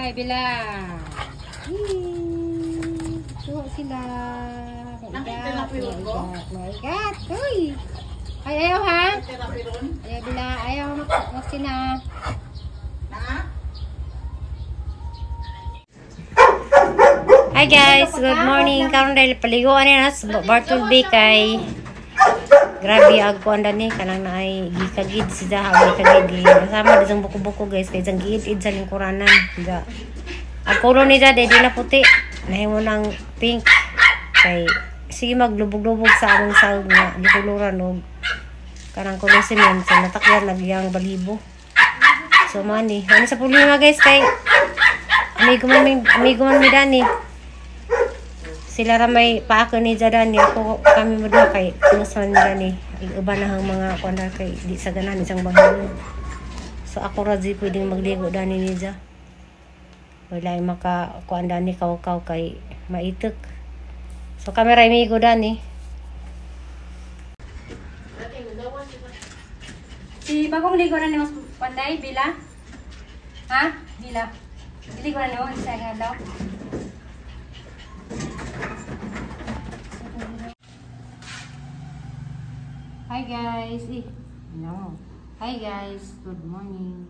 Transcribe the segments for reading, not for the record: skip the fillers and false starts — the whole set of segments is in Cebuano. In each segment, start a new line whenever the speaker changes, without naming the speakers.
Hi, Bila. Suwa sila. Maigat, maigat, maigat. Uy! Ay, ayaw ha? Ayaw, Bila. Ayaw, magsina. Hi guys, good morning. Karon dahil paliguan ni nas Bartol B kay grabe ag kuan dani kanang naay gikagid si Zaha gikagid. Kasama di sang buko-buko guys kay sang giid sa lingkuranan. Ja. Ang kulo ni Zaha di na puti. Nahimo nang pink kay sige maglubog-lubog sa among sahog nga gikuluran og kanang kulay cement so natakyan nagyang balibo. So mani, ano sa problema guys kay amigo man mi dani. Sila ra may paako ni Jadani ako kami mo kay close man dani uban na ang mga kuan kay di sa ganan isang bahay. So ako ra di pwedeng magligo dani ni Ja. Wala ay maka kuan dani kaw-kaw kay maitek. So kami ra migo dani. Si bagong ligo na ni mas panday Bila. Ha? Bila. Ligo na nimo sa adlaw. Hi guys. No. Hi guys, good morning.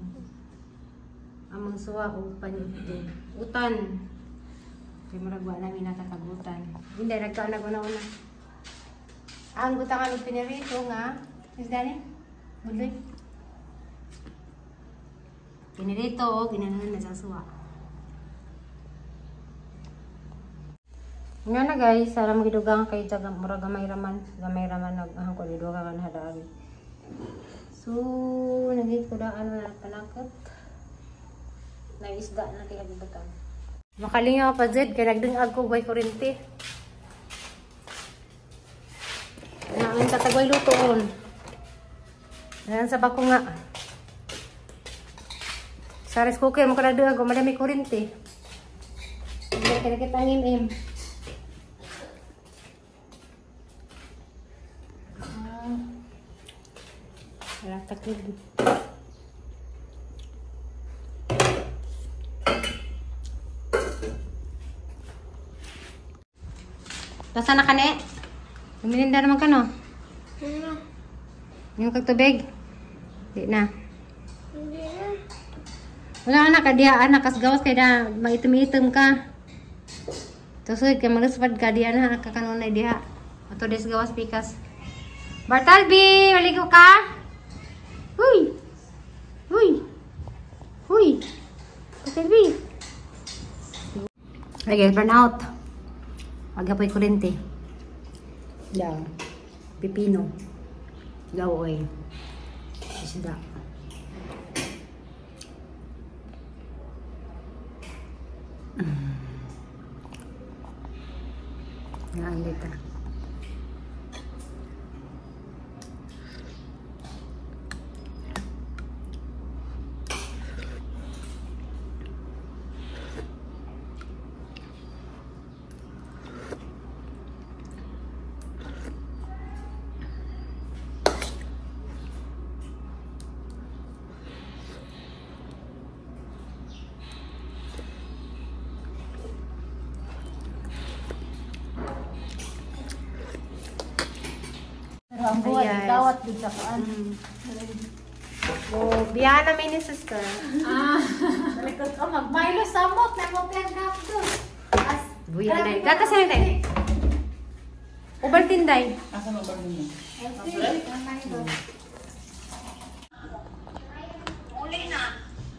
Amang suwa og panito. Utan. Kay murag wa namin nakakagutan. Hindi nagkaan na una. Ang butangan og pinirito nga. Is dani? Buloy. Pinirito og ginanahan na sa suwa. Nga na guys, alam gidugang kay jaga murag gamay raman nag ko gidugang na hadawi. So nagit ko daan na panakot. Naisda na diha gibutang. Makalingaw pa zed kay nagdungag ko way kuryente. Naan sa tagway lutoon. Ayan sa bako nga. Sa rice cooker mo ka nagdungag ko madami kuryente. Hindi ka nakita ang im. Takil. Basta na ka ne? Lumilinda naman ka no? Ano? Yung kagtubig? Di na. Hindi na. Wala anak, diha anak, kasgawas kay na maitim-itim ka. Tusoy kay maluspad ka diha na kakanunay diha. Ato des gawas pikas. Bartalby, maligo ka? Huy! Huy! Huy! Bartalby! Ay guys, burn out. Aga po'y kurente. Yeah. Pipino. Gawoy. Isda. Yan, dito.
Ang buhay, dawat din sa kaan.
So, biya namin ni sister.
Ah, talikod ko, magmaylo samot, na mo pinagkapdo.
Buya na. Gatas na tayo. Ubal tinday.
Asan ubal ninyo?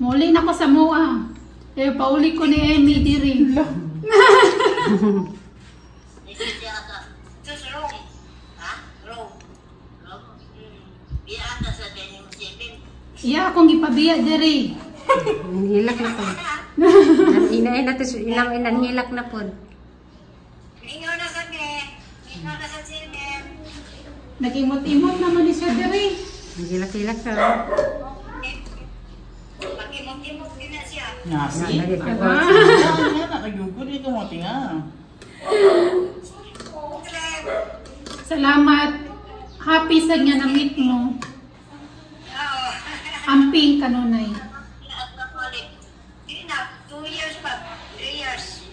Muli na ko sa mua. Eh, pauli ko ni Amy diri. Iya, akong gipabiya diri.
Hilak na po. Ina hilak na po.
Ingaw na sa me. Ingaw na sa silmen.
Nagimot-imot naman ni siya diri.
Hilak-hilak na.
Pag-imot-imot din na siya.
Nasi. Nakagugod ito mo tinga.
Salamat. Happy sa nga na-meet mo. Amping kanunay.
2 years pa. 3 years.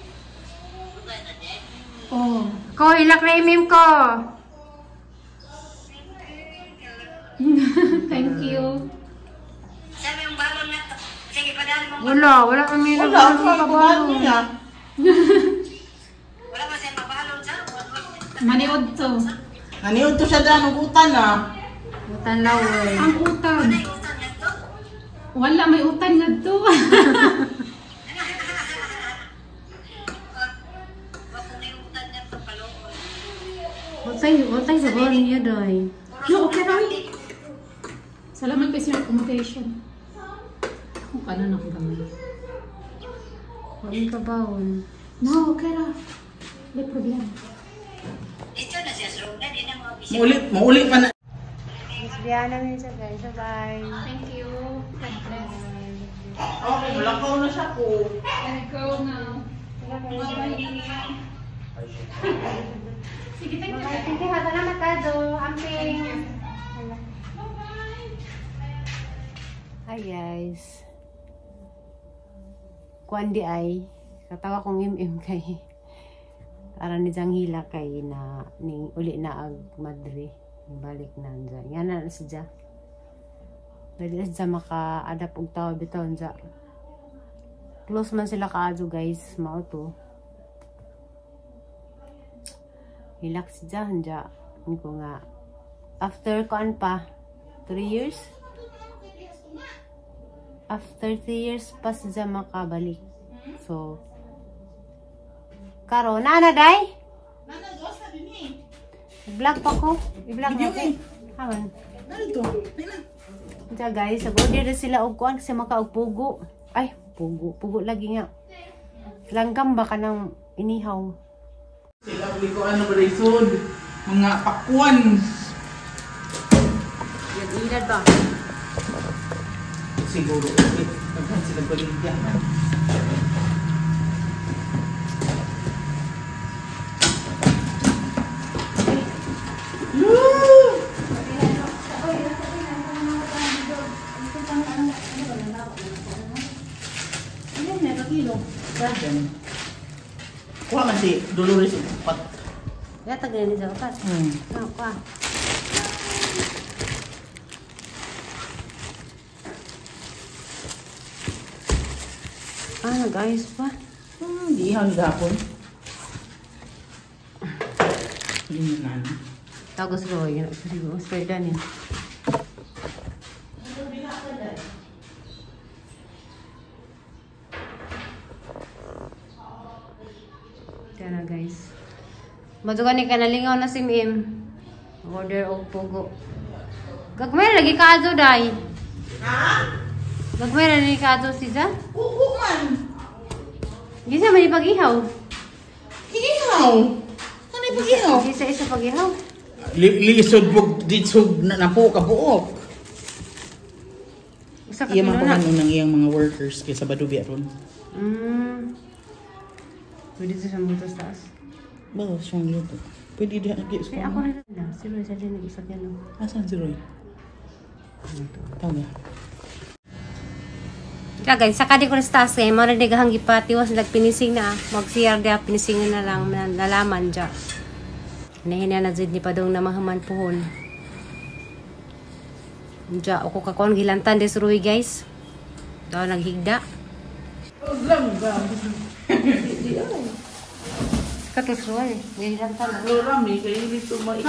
Oh.
Ko, hilak na imim ko.
Thank you.
Sabi yung balon na to. Sige, padali mo.
Wala, wala kami
Wala, ang kabalon niya.
Wala ba siya mabalon sa?
Maniod to.
Naniod to siya dyan, ugutan ah.
Utan laway.
Ang utan.
Ay, utang na to.
Wala, may utan nga to.
Wag kung may utang na to, paluon.
Utay sa buwan niya doy.
No, okay Roy. Salamat kayo sa accommodation. Ako kanon ako gamay.
Huwag ka baon.
No, okay ra. May problema.
Ito na siya, sir. Di na mo bisita.
Mauli pa na.
Miss Biana minsan guys. Bye.
Thank you. God bless.
Okay, mulakaw na siya ko.
I go now. Bye-bye. Sige, thank you.
Bye. Thank you. Salamat kado. Amping.
Bye-bye.
Hi guys. Kuan di ay katawa kong im kay aran ni Jang hila kay na ning uli na ag madre balik na anja. Nga na siya. Dali na siya maka-adapt og tao bitaw anja. Close man sila kaadyo guys, mao to. Hilak siya anja. Ko nga after kuan pa 3 years. After 3 years pa siya makabalik. So, karon na day?
Nana, gawas na din eh.
Vlog pa ko. I-vlog
Video
natin.
kay.
Haman.
Narito. Nana.
Diya guys, nag-order na sila og kuan kasi makaog pugo. Ay, pugo. Pugo lagi nga. Langgam ba ka ng inihaw?
Sila uli ko ano ba lisod. Mga pakuan.
Nag-ilad ba?
Siguro. Okay. Naghan sila baligya. Kuha man si Dolores og upat.
Yata ganyan sa upat. Ah, kuha. Ah, nag-ayos pa.
Di ihaw ni gapon. Hindi na na.
Tapos Roy, yun. Siguro, spare dan yun. Tara guys. Madugan ni kanalingaw na si Mim. Order og pugo. Gagmay lagi ka ato day.
Ha?
Gagmay lagi ka ato si Za.
Pugo man.
Gisa man ipag-ihaw.
Ihaw. Ano ipag-ihaw?
Gisa isa pag-ihaw.
Lisod mo ditsog na napo ka buok.
Usa ka
Iya man
kilo na.
panganon ng iyang mga workers kay sa Badubi aron.
Pwede sa mutos taas.
Bawo siyang luto. Pwede diha gi
Ay, ako rin na. Si Roy sa din isa yan.
Asan si Roy? Tawag.
Kaya guys, saka di ko na sa taas eh. Mara di gahang gipatiwas nagpinising na. Mag-CR di pinising na lang nalaman dya. Nahina na jud ni padong na mahaman puhon. Dya, ako kakuan gilantan des Roy guys. Daw naghigda. Katos Roy, gilantan.
Lorami kay dito mais.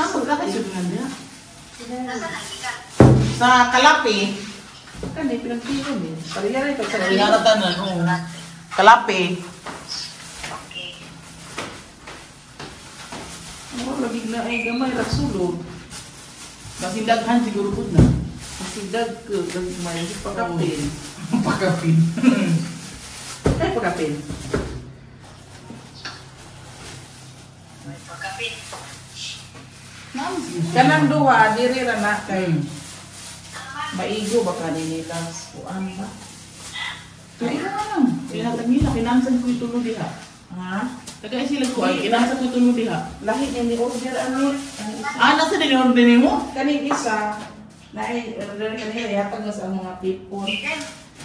Sa Kalapi.
Kani pinagpilo ni. Pareha rin sa
Pinaratan oo. Kalapi.
Okay.
Oh, lagi na ay gamay ra sulod.
Basindaghan siguro pud na.
Masigdag ko gamay pakapin.
Pakapin.
Ay pakapin.
Pagkapit.
Kanang duha diri ra na kay maigo ba kani nila kuan ba?
Pwede na lang. Pinatag nila, kinansan ko itulo diha.
Ha?
Tagay sila ko ay kinansan ko itulo diha.
Lahi ni ni order ani ang isa.
Ah, nasa din order nimo?
Kaning isa na ay order kanila ihatag na sa mga people.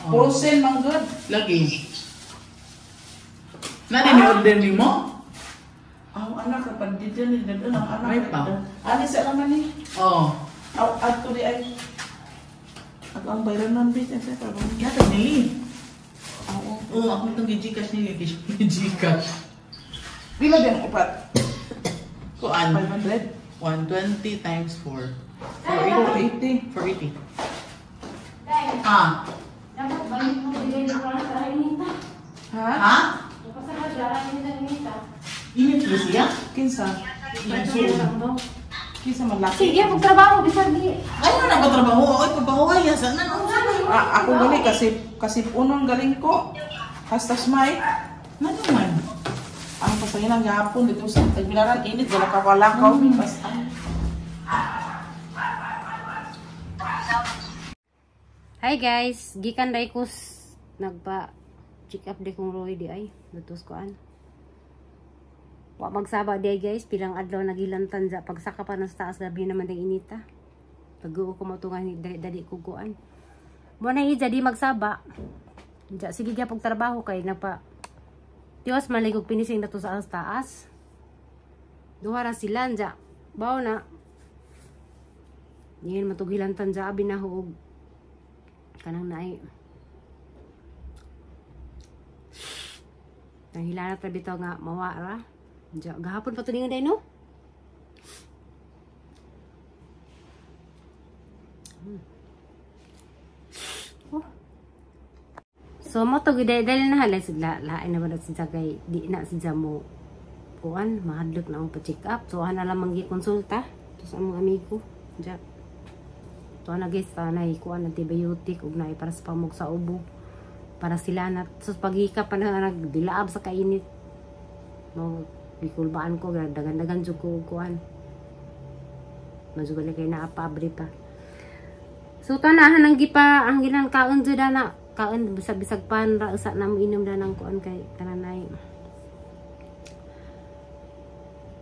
Frozen man gud.
Lagi. Nani ni order ni mo?
Aw, anak, kapag di dyan, hindi na anak.
May pa.
Ani sa naman ni.
Oh.
Aw, ato di ay. At ang bayran nun, bitch, ay sa
Yata nili.
Oo.
Oo, ako itong gi-Gcash nili. Gi-Gcash.
Pila din ang upat?
Kuan.
500?
120 times 4. 480.
480.
480. Ah.
Dapat ba mo bigay ng kuwan sa inita?
Ha?
Ha?
Pasaka dara inita inita.
Init ba siya?
Kinsa? Kinsa man laki?
Sige, pagtrabaho bisag di.
Ay, na nagpatrabaho. Ay, papahuway. Saan na? Ano saan na?
Ah, ako gali kasi kasi unong galing ko. Hastas may.
Ano man?
Ang pasangin ang gahapon dito sa Tagbilaran init wala ka walakaw pas.
Hi guys, gikan day ko nagpa check up di kong Roy di ay lutos ko an. Wa magsaba di ay guys, pilang adlaw nagilantan ja pagsaka pa ng taas gabi naman ding inita. Pag-uo ko motungan dali dali ko kuan. Mo na ija di magsaba. Ja sige gyapon trabaho kay nagpa Dios maligog finishing na to sa taas. Duha ra sila ja. Bawo na. Ngayon matugilantan ja abi na huog. Kanang naay. Nanghilanat ra bitaw nga mawa ra. Ja, gahapon pa to ningon day no? Oh. So mo to gid dahil na halay sila lain na ba sa kay di na siya mo kuan mahadlok na ang pa-check up. So ana lamang gi konsulta to sa among amigo. Ja. To na guys, tanay kuan antibiotic ug naay para sa pamog sa ubo. Para sila na so paghika pa na nagdilaab sa kainit. Mo gikulbaan ko dagan-dagan jud ko kuan. Majugal kay naapabri pa. So tanahan ang gipa ang ginan kaon jud na kaon bisag-bisag pan ra usa na mo inom na ng kuan kay kananay.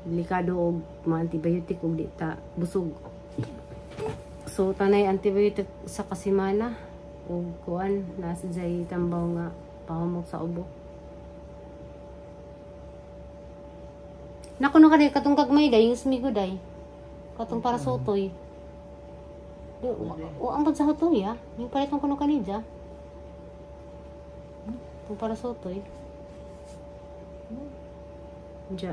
Delikado og mga antibiotic ug di ta busog. So tanay antibiotic sa kasimana ug kuan nasa jay tambaw nga pahumok sa ubo. Nako no kani katong kagmay day yung smigo day. Katong para sotoy. O ang sa hotoy ah. Yung palit kuno kanidya. Itong para sotoy. Diya.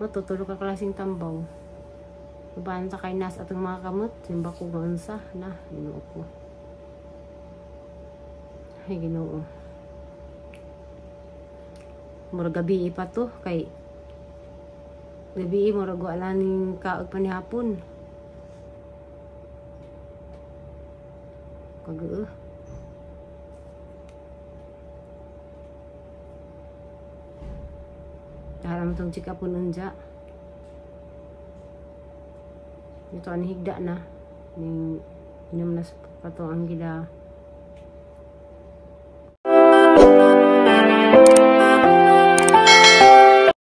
Matutulog ka klaseng tambaw. Ubaan sa kay nas atong mga kamot. Simba ko gaunsa. Na, Ginoo ko. Ay, Ginoo. Murag gabi pa to. Kay gabi murag wala ning kaog pa ni hapon. Kag Haram tong check up nun dya. Ito ang higda na. Ning inom na sa pato ang gida